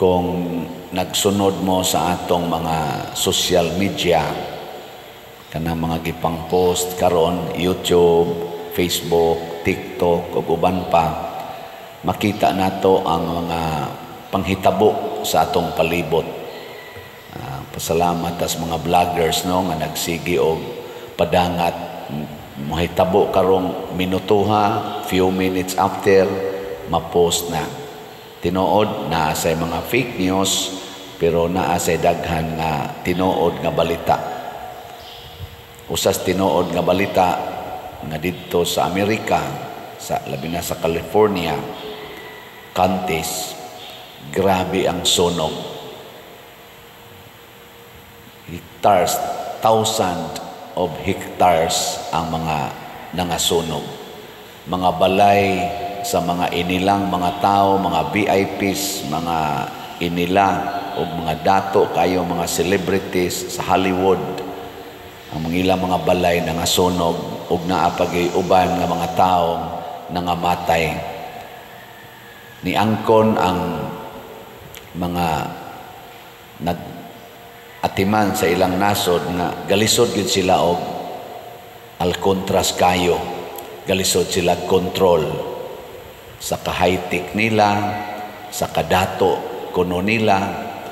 Kung nagsunod mo sa atong mga social media, kanang mga gipang post karon, YouTube, Facebook, TikTok ug uban pa, makita nato ang mga panghitabo sa atong palibot. Pasalamat tas mga vloggers, no, nga nagsigi og padangat mahitabo karong minutuha, few minutes after, ma-post na. Tinuod naa say mga fake news, pero naa say daghan nga tinuod nga balita. Usas tinuod nga balita nga didto sa Amerika, sa labi na sa California counties, grabe ang sunog. Hectares, thousand of hectares ang mga nangasunog. Mga balay sa mga inilang mga tao, mga VIPs, mga inila o mga dato kayo, mga celebrities sa Hollywood. Ang mga ilang mga balay nangasunog ug naa pa gyuy uban nga mga tao nangamatay. Niangkon ang mga nag atiman sa ilang nasod nga galisod gyud sila og alkontras kayo. Galisod sila control sa ka-high-tech nila, sa kadato kuno nila,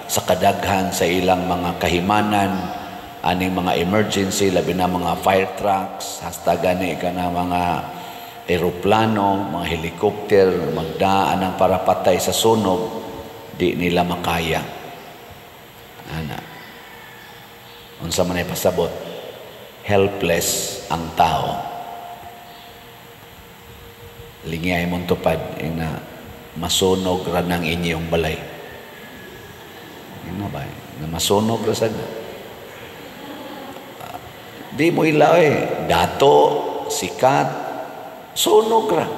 sa kadaghan sa ilang mga kahimanan, aning mga emergency, labi na mga fire trucks, hasta gani kana mga eroplano, mga helicopter, magdaan ang para patay sa sunog, di nila makaya. Ana. Unsa man ay pasabot, helpless ang tao. Lingiyay mong tupad, ina masunog ra ng inyong balay. Ina ba? Na masunog ra sad. Di mo ila eh. Dato, sikat, sunog ra.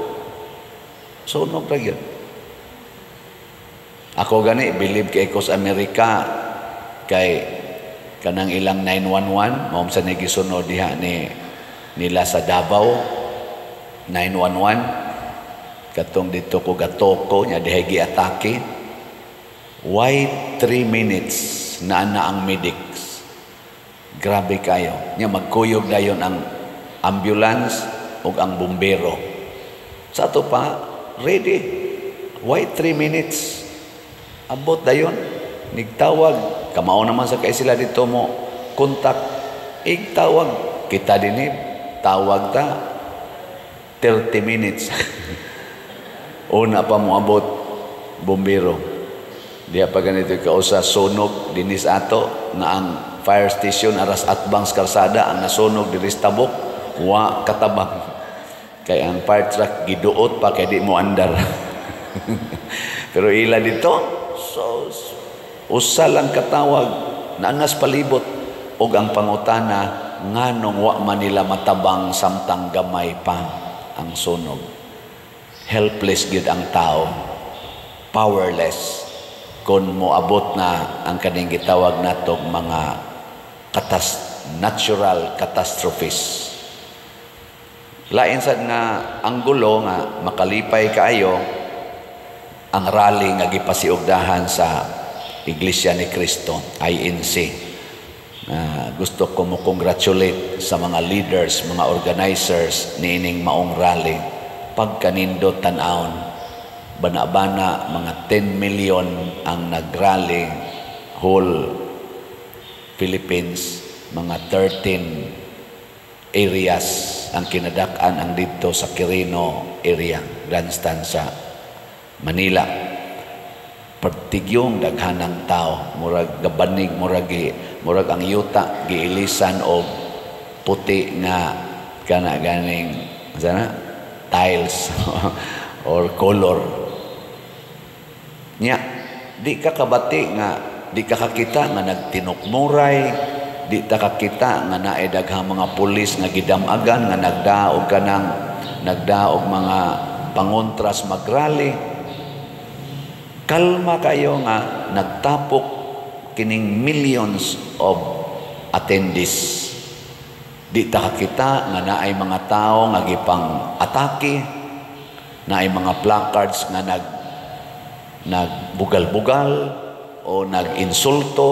Sunog ra yun. Ako gani, believe kay ko sa Amerika, kay kanang ilang 911, mao sa gisunod diha ni nila sa Davao, 911, katong dito ko gatoko nya dihay giatake. Why 3 minutes na na ang medics? Grabe kayo nya, magkuyog dayon ang ambulance ug ang bumbero. Sa ato pa, ready. Why 3 minutes? Abot dayon, nigtawag. Kamao naman sa kay sila dito mo kontak, igtawag. Kita dinhi, tawag ta 30 minutes. Una pa mo abot bumbero. Diya pa ganito kausa sunog dinis ato nga ang fire station aras atbang sa kalsada, ang nasunog diri sa tabok wa katabang. Kay ang fire truck giduot pa kay di mo andar. Pero ila dito, so usa lang katawag, naangas palibot. Og ang pangutana, nganong wa man nila matabang samtang gamay pa ang sunog? Helpless gyud ang tao, powerless kung moabot na ang kaning gitawag natog mga natural catastrophes. Lain sad nga anggulo nga makalipay kaayo ang rally nga gipasiugdahan sa Iglesia ni Cristo, INC. Gusto ko mo congratulate sa mga leaders, mga organizers niining maong rally. Pagkanindot tan-awon, bana-bana mga 10 million ang nagrally, whole Philippines, mga 13 areas ang kinadak-an, ang dito sa Quirino area, grandstand sa Manila. Partigyong daghanang tao, murag gabanig, murag ang yuta giilisan og puti nga kana ganing sana tiles or color. Nya, di ka kabati nga di ka kakita nga nagtinukmuray, di ta kakita nga naay daghang mga pulis nga gidamagan nga nagdaog kanang nagdaog mga pangontras magrally. Kalma kayo nga nagtapok kining millions of attendees. Di ta kakita nga naay mga tao nga gipang atake, naay mga placards nga nag Nagbugal-bugal o nag-insulto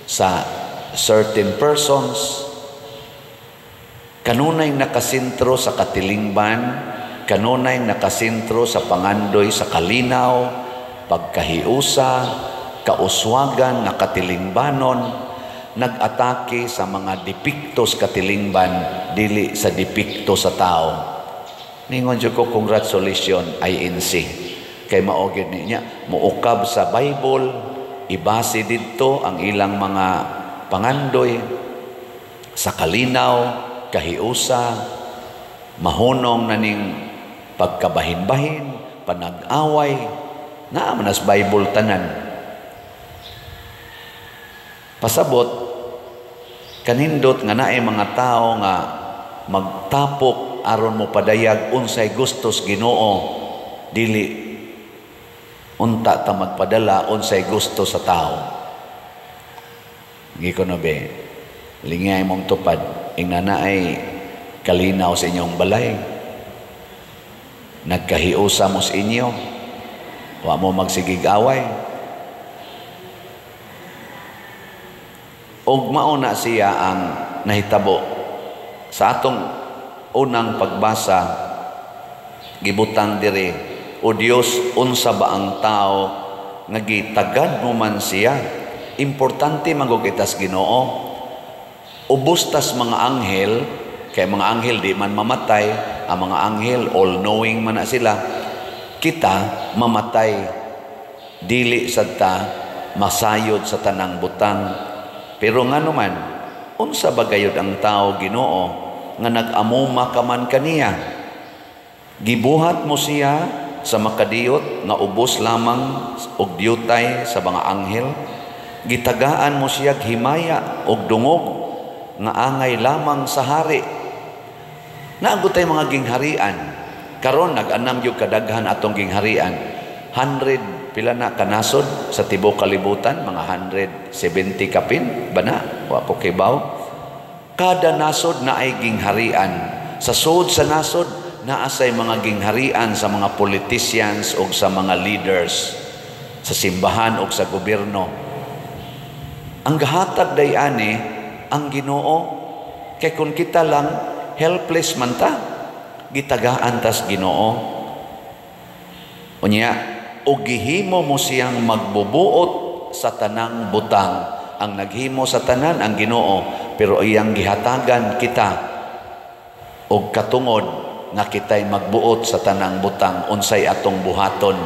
sa certain persons, kanunay nakasentro sa katilingban, kanunay nakasentro sa pangandoy sa kalinaw, pagkahiusa, kauswagan nga katilingbanon, nag-atake sa mga depektos katilingban, dili sa depekto sa tao. Ningon jud ko, congratulations INC. Kay mao gyud niya muukab sa Bible, ibase didto ang ilang mga pangandoy sa kalinaw, kahiusa, mahunong na ning pagkabahin-bahin, panag-away, naa man nas Bible tanan. Pasabot, kanindot nga naay mga tao nga magtapok aron mo padayag unsay gustos Ginoo, dili unta ta magpadala unsay gusto sa tao. Giko no be, lingay mong tupad, ingna naay kalinaw sa inyong balay. Nagkahiusa mo sa inyo, wa mo magsigig away. Og mao na siya ang nahitabo. Sa atong unang pagbasa, gibutang diri, "O Dios, unsa ba ang tao nga gitagad mo man siya?" Importante man gud kitas Ginoo. Ubos tas mga anghel, kay mga anghel di man mamatay, ang mga anghel all-knowing man na sila. Kita mamatay, dili sad ta masayod sa tanang butang. Pero ngano man, unsa ba gayud ang tao, Ginoo, nga nag-amuma ka man kaniya? Gibuhat mo siya sa makadiyot nga ubos lamang og diyutay sa mga anghel. Gitagaan mo siya himaya og dungog nga angay lamang sa hari. Naa gud tay mga gingharian. Karon nag-anam gyud kadaghan atong gingharian. 100 pila na kanasod sa tibuok kalibutan, mga 170 kapin ba na? Wa ko kibaw. Kada nasod na ay gingharian. Sa sud sa nasod naa say mga gingharian sa mga politicians o sa mga leaders sa simbahan o sa gobyerno. Ang gahatag day ani ang Ginoo, kay kun kita lang, helpless man ta. Gitagaan tas Ginoo. Unya, og gihimo mo siyang magbubuot sa tanang butang. Ang naghimo sa tanan ang Ginoo, pero iyang gihatagan kita og katungod nga kitay magbuot sa tanang butang, unsay atong buhaton.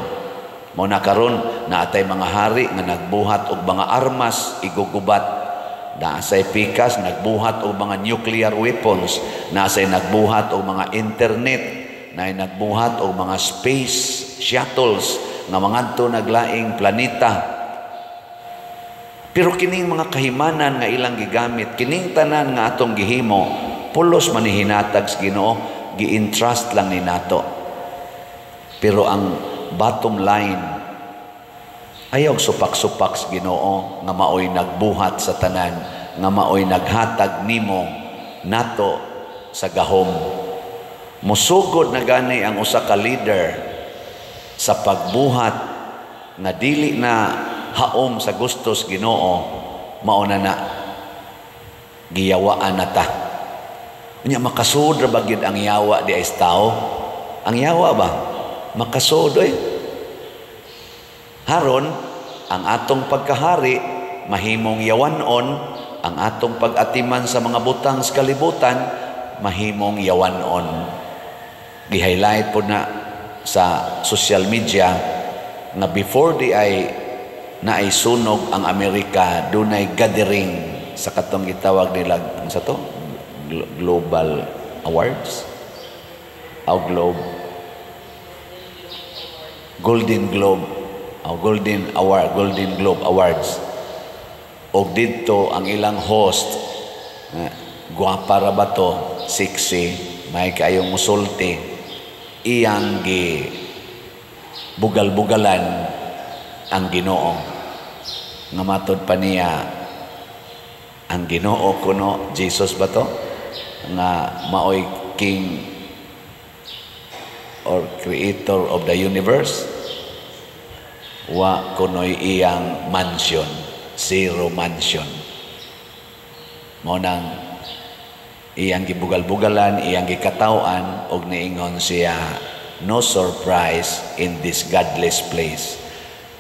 Mao na karon naatay mga hari nga nagbuhat og mga armas igugubat. Naasay pikas nagbuhat og mga nuclear weapons, naasay nagbuhat og mga internet, naay nagbuhat og mga space shuttles nga mangadto naglaing planeta. Pero kining mga kahimanan nga ilang gigamit, kining tanan nga atong gihimo, pulos man ni hinatag sa Ginoo, gi-entrust lang ni nato. Pero ang bottom line, ayaw supak-supak sa Ginoo nga maoy nagbuhat sa tanan, nga maoy naghatag nimo nato sa gahom. Musugod na gani ang usa ka leader sa pagbuhat nga dili na haom sa gustos Ginoo, mao na na giyawaan na ta. Unya, makasud ra ba gyud ang yawa di ay sa tao? Ang yawa ba? Makasud oy. Haron ang atong pagkahari mahimong yawanon, ang atong pag-atiman sa mga butang sa kalibutan mahimong yawanon. Gi-highlight po na sa social media nga before di ay naay sunog ang Amerika, dunay gathering sa katong gitawag nila sa to Global Awards o Globe, Golden Globe o Golden Award, Golden Globe Awards. Og didto ang ilang host, gwapa ra ba to, sexy, may kaayong musulti, iyang gi bugal-bugalan ang Ginoo. Nga matod pa niya ang Ginoo kuno Jesus ba to, nga maoy king or creator of the universe. Wa kunoy iyang mansion, zero mansion. Mao nang iyang gibugal-bugalan, iyang gikataw-an og niingon siya, "No surprise in this godless place."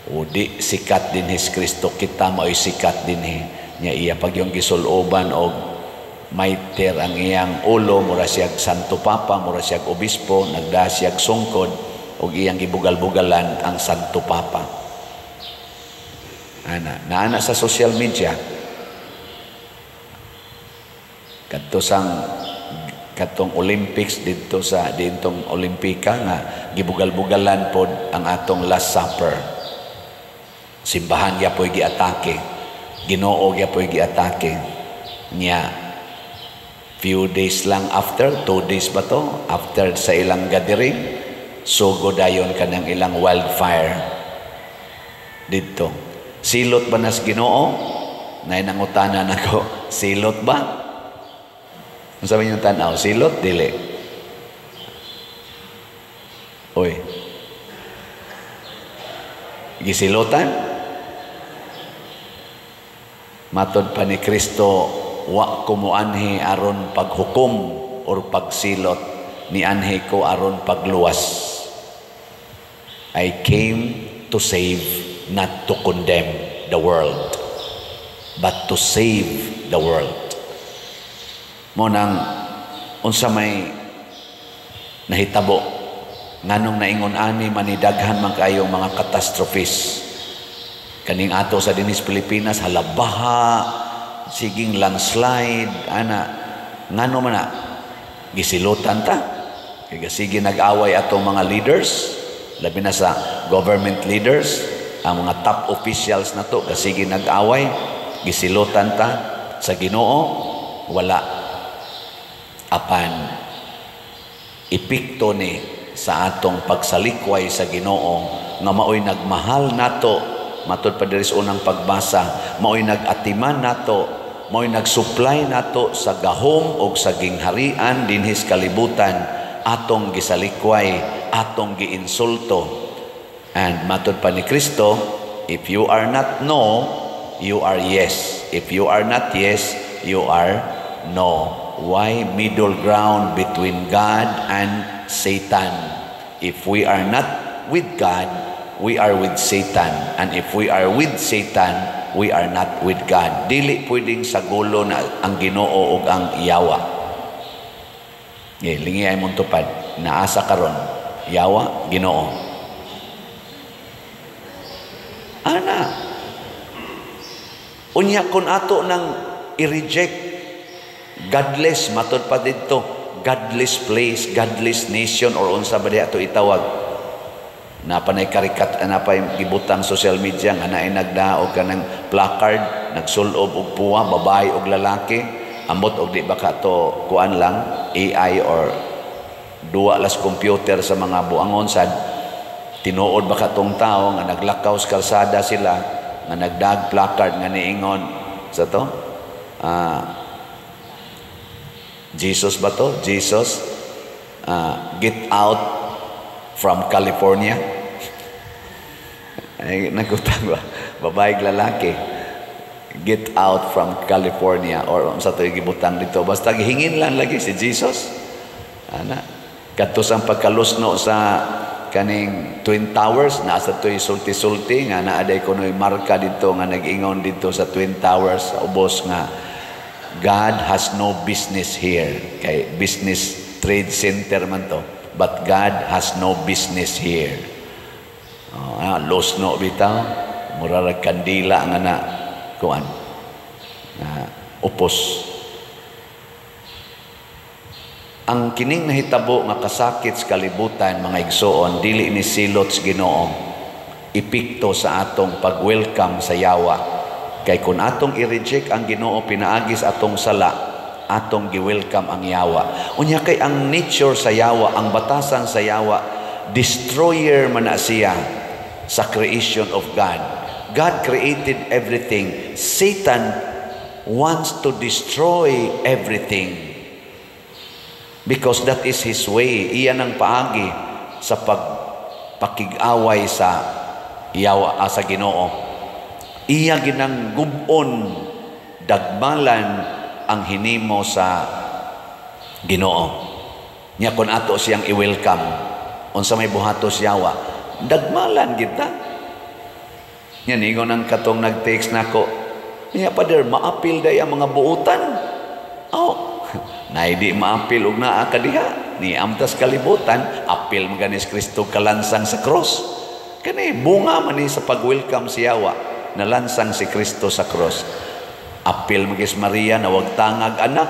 O di sikat dinhi si Kristo, kita mao'y sikat dinhi. Nya iya pag yung gisuloban og mitre ang iyang ulo, mura siyag Santo Papa, mura siyag obispo, nagda siyag sungkod og iyang gibugal-bugalan ang Santo Papa. Ana, naana sa social media kadto sang katong Olympics didto sa dintong Olimpika nga gibugal-bugalan pod ang atong Last Supper. Simbahan gyapoy giatake. Ginoo gyapoy giatake. Nya few days lang after, 2 days ba to? After sa ilang gathering, sugo dayon kanang ilang wildfire didto. Silot ba nas Ginoo? Nay nangutana nako, silot ba? Unsa man yung tanaw? Silot dili? Oy. Gisilotan? Matod pa ni Kristo, wa ko moanhi aron paghukom or pagsilot, nianhi ko aron pagluwas. I came to save, not to condemn the world, but to save the world. Mao nang unsa may nahitabo, nganong naingon ani manidaghan man kayong mga catastrophes kaning ato sa dinis Pilipinas, halabaha, siging landslide ana? Ngano man na? Gisilutan ta kay sige nag-away atong mga leaders, labi na sa government leaders, ang mga top officials na to, kasige nag-away. Gisilutan ta sa Ginoo? Wala. Apan epekto ni sa atong pagsalikway sa Ginoo nga maoy nagmahal nato, matud pa diri sa unang pagbasa, maoy nag-atiman nato, maoy nag-supply nato sa gahom og sa gingharian dinhi sa kalibutan, atong gisalikway, atong giinsulto. And matud pa ni Kristo, if you are not no, you are yes. If you are not yes, you are no. Why middle ground between God and Satan? If we are not with God, we are with Satan. And if we are with Satan, we are not with God. Dili pwedeng sagulo na ang Ginoo ug ang yawa. Ye, lingi ay mong tupad. Naasa karon. Yawa, Ginoo. Ana. Unya kun ato nang i-reject godless, matod pa didto, godless place, godless nation, or unsa ba diha ato itawag, napanay karikat, napay gibutang social media nga naay nagdaog kanang placard, nagsulob og puwa, babae og lalaki. Ambot og di ba ka to kuan lang, AI or duwa las computer sa mga buangon sad. Tinuod ba ka tong tao nga naglakaw sa kalsada sila nga nagdag placard nga niingon sa to, Jesus ba to? Jesus, get out from California. Ay, nagutang ba? Babae, lalaki. "Get out from California" or sa to gibutang dito. Basta gihingin lang lagi si Jesus. Ana. Kadto sa pagkalusno sa kaning Twin Towers, nasa to'y sulti-sulti nga naa day kuno'y marka dito nga nag-ingon dito sa Twin Towers sa ubos nga "God has no business here." Kay business trade center man to. But God has no business here. Oh, lusno bitaw. Mura rag kandila nga na kuan. Na upos. Ang kining nahitabo nga kasakit sa kalibutan, mga igsoon, dili ni silot sa Ginoo. Epekto sa atong pag-welcome sa yawa. Kay kung atong i-reject ang Ginoo pinaagi sa atong sala, atong gi-welcome ang yawa. Unya kay ang nature sa yawa, ang batasan sa yawa, destroyer man na siya sa creation of God. God created everything. Satan wants to destroy everything. Because that is his way. Iyan ang paagi sa pagpakig-away sa yawa, sa Ginoo. Iya ginang gubon, dagmalan ang hinimo sa Ginoo. Nya kun ato siyang i-welcome, unsa may buhatos yawa? Dagmalan kita. Nya ningon ang katong nag-text nako, "Nya Pader, maapil day ang mga buutan." Oh, nay di maapil og naa ka diha. Ni amtas kalibutan, apil man ganis Kristo kalansang sa cross. Kani bunga man ni sa pag-welcome si yawa, nalansang si Kristo sa cross. Apil magis Maria na wag tangag anak.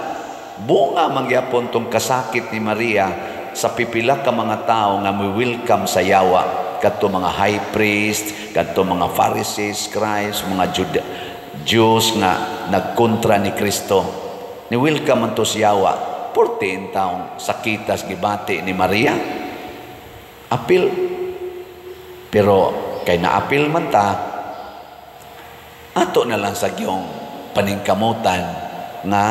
Bunga mangyapon tong kasakit ni Maria sa pipila ka mga tao nga mo-welcome sa yawa, kadto mga high priest, kadto mga Pharisees, Christ, mga Jews nga nagkontra ni Kristo. Ni welcome man to si yawa. 14 taong sakitas gibati ni Maria. Apil. Pero kay naapil man ta, ato na lang sa giyong paningkamutan nga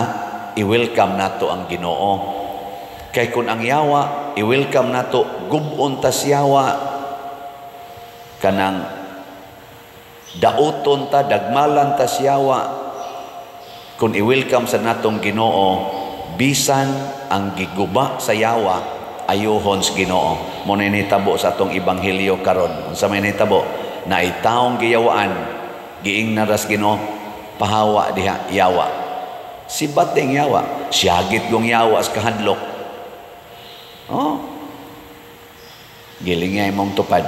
i-welcome nato ang Ginoo. Kay kung ang yawa, i-welcome nato, gubon tas yawa, kanang dauton ta, dagmalan ta siyawa. Kung i-welcome sa natong Ginoo, bisan ang giguba sa yawa, ayuhon sa Ginoo. Mo na nitabo sa atong ebanghelyo karon. Unsa may nitabo? Naay taong giyawaan, giingnan ras Ginoo, "Pahawa diha, yawa." Sibat ding yawa, siyagit gong yawa sa kahadlok. Oh. Giling nga imong tupad.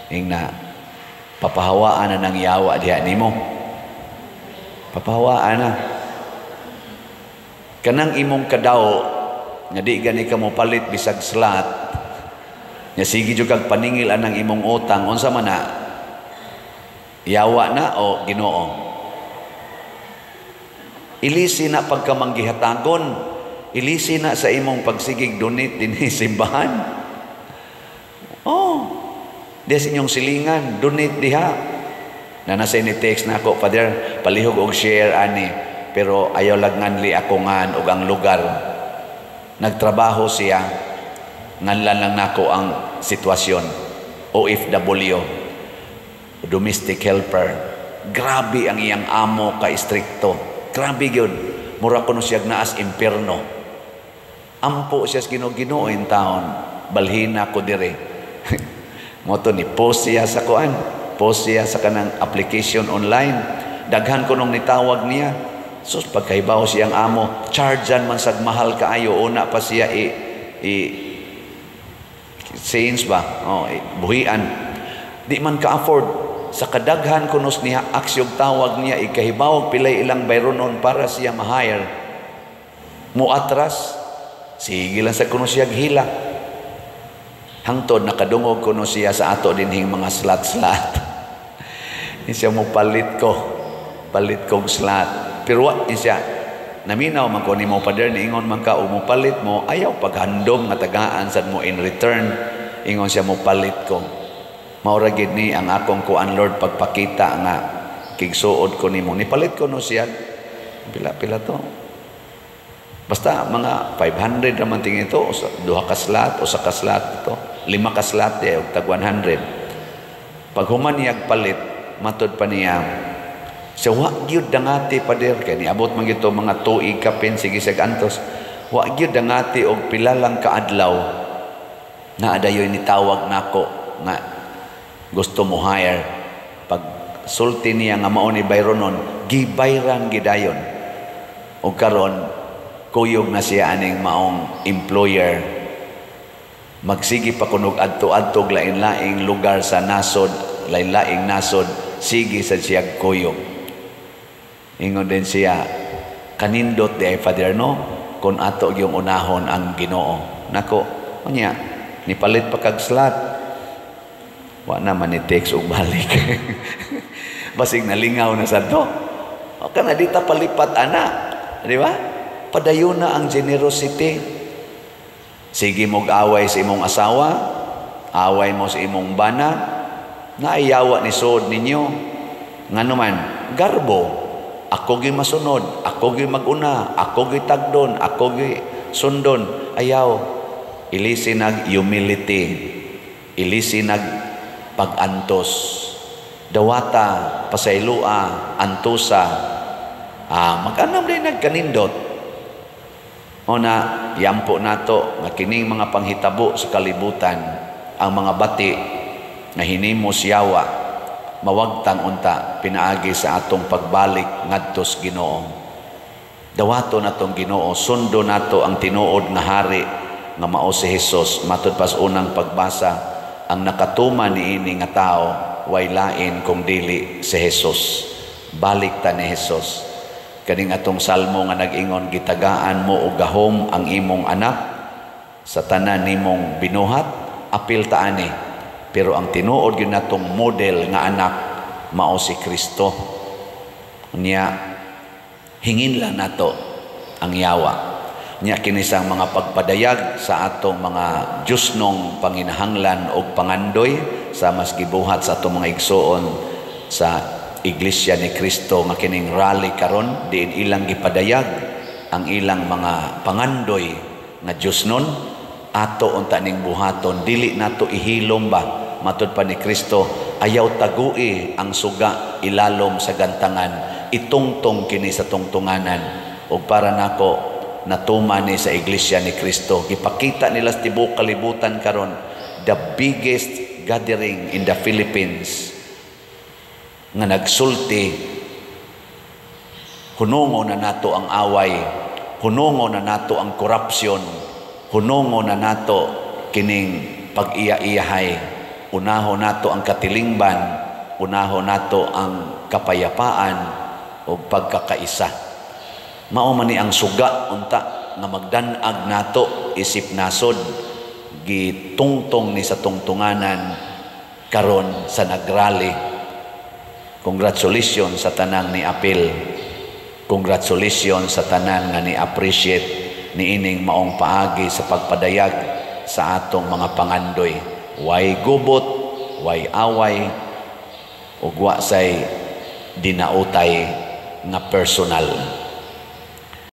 Ingna, "Papahawaan na ng yawa diha nimo. Papahawaan na." Kanang imong kadaw nga di gani ka mo palit bisag slot, nya sige jud kag paningil anang imong utang, unsa man na? Yawa na o Ginoo? Ilisi na pagkamanggihatagon. Ilisi na sa imong pagsigig donate dinhi simbahan. Oh, di sa inyong silingan, donate diha. Na nasa ini text na ako, "Father, palihog og share ani, pero ayaw lag nganli ako ngan og ang lugar." Nagtrabaho siya, nganlan lang nako ang sitwasyon. OFW, domestic helper. Grabe ang iyang amo ka istrikto. Grabe yun. Mura kuno siya naas impierno. Ampo siya sa Ginoo, "Ginoo taon, balhina ko dire." Mo to ni post siya sa kuan, post siya sa kanang application online. Daghan ko nung nitawag niya. Sus, pagkahibaw siyang amo, chargean man sag mahal kaayo, una pa siya i change ba? Oh, i, buhian. Di man ka-afford. Sa kadaghan kunos niya aksyog tawag niya, ikahibaw pilay ilang bayronon para siya ma-hire. Muatras, sige lang sa kuno siya hila. Hangtod nakadungog kuno siya sa ato dinhing mga slot-slot. Siya mo palit ko. Palit kog slot. Pero wa siya naminaw man ko nimo, Pader, niingon man ka o mo palit mo, ayaw paghandom nga tagaan sad mo in return. Ingon siya, "Mo palit ko. Mao ra gid ni ang akong kuan, Lord, pagpakita nga kigsuod ko nimo." Nipalit ko no siya. Pila pila to? Basta mga 500 naman tingin ito, duha ka slot o sa ka slot ito, lima ka slot di og tag 100. Pag human niya palit, matod pa niya, siya wa gyud dangati, Pader, kay niabot man gito mga tuig kapin sige siya antos. Wa gyud dangati og pila lang kaadlaw na adayoy nitawag nako nga gusto mo hire. Pag sulti niya nga mao ni bayronon, gibayran gidayon. Og karon kuyog na siya aning maong employer. Magsige pa kunog adto-adto lain-laing lugar sa nasod, lain-laing nasod, sige sa siya kuyog. Ingon din siya, "Kanindot di ay, Father, no, kung ato yung unahon ang Ginoo." Nako, unya, nipalit pa kag slot. Wa naman ni text og balik. Basig nalingaw na sa to. O kana di ta palipat ana, di ba? Padayon na ang generosity. Sige mog away sa imong asawa, away mo sa imong bana, naiyawa ni suod ninyo. Ngano man, garbo. Ako gi masunod, ako gi maguna, ako gi tagdon, ako gi sundon. Ayaw. Ilisi nag humility. Ilisi nag Pag-antos, dawata, pasaylua, antusa, mag-anam din nagkanindot. O na, yampo nato nga kining mga panghitabo sa kalibutan, ang mga bati nga hinimo siyawa, mawagtang unta pinaagi sa atong pagbalik ngadto sa Ginoo. Dawato natong Ginoo, sundo nato ang tinuod nga hari nga mao si Jesus. Matud pas unang pagbasa, ang nakatuman niini nga tao way lain kung dili si Jesus. Balik ta ni Jesus. Kaning atong salmo nga nag-ingon, "Gitagaan mo og gahom ang imong anak sa tanan nimong binuhat," apil ta ani. Pero ang tinuod gyud natong model nga anak mao si Kristo. Nya hingin lang nato ang yawa. Nya kini sang mga pagpadayag sa atong mga Diyosnong panginahanglan og pangandoy sa mas gibuhat sa atong mga igsuon sa Iglesia ni Cristo nga kining rally karon, diin ilang gipadayag ang ilang mga pangandoy nga Diyosnon, ato unta ning buhaton. Dili nato ihilom ba? Matud pa ni Kristo, ayaw tagui ang suga ilalom sa gantangan, itungtong kini sa tungtunganan. Ug para nako, natuman ni sa Iglesia ni Kristo. Gipakita nila sa tibuok kalibutan karon, the biggest gathering in the Philippines nga nagsulti, hunungo na nato ang away, hunungo na nato ang korupsyon, hunungo na nato kining pag-iya-iyahay, unaho nato ang katilingban, unaho nato ang kapayapaan o pagkakaisa. Mao man ni ang suga unta nga magdan-ag nato isip nasod, gitungtong ni sa tungtunganan karon sa nagrally. Congratulations sa tanang ni apil. Congratulations sa tanan nga ni appreciate ni ining maong paagi sa pagpadayag sa atong mga pangandoy. Way gubot, way away, ug wa say dinautay nga personal.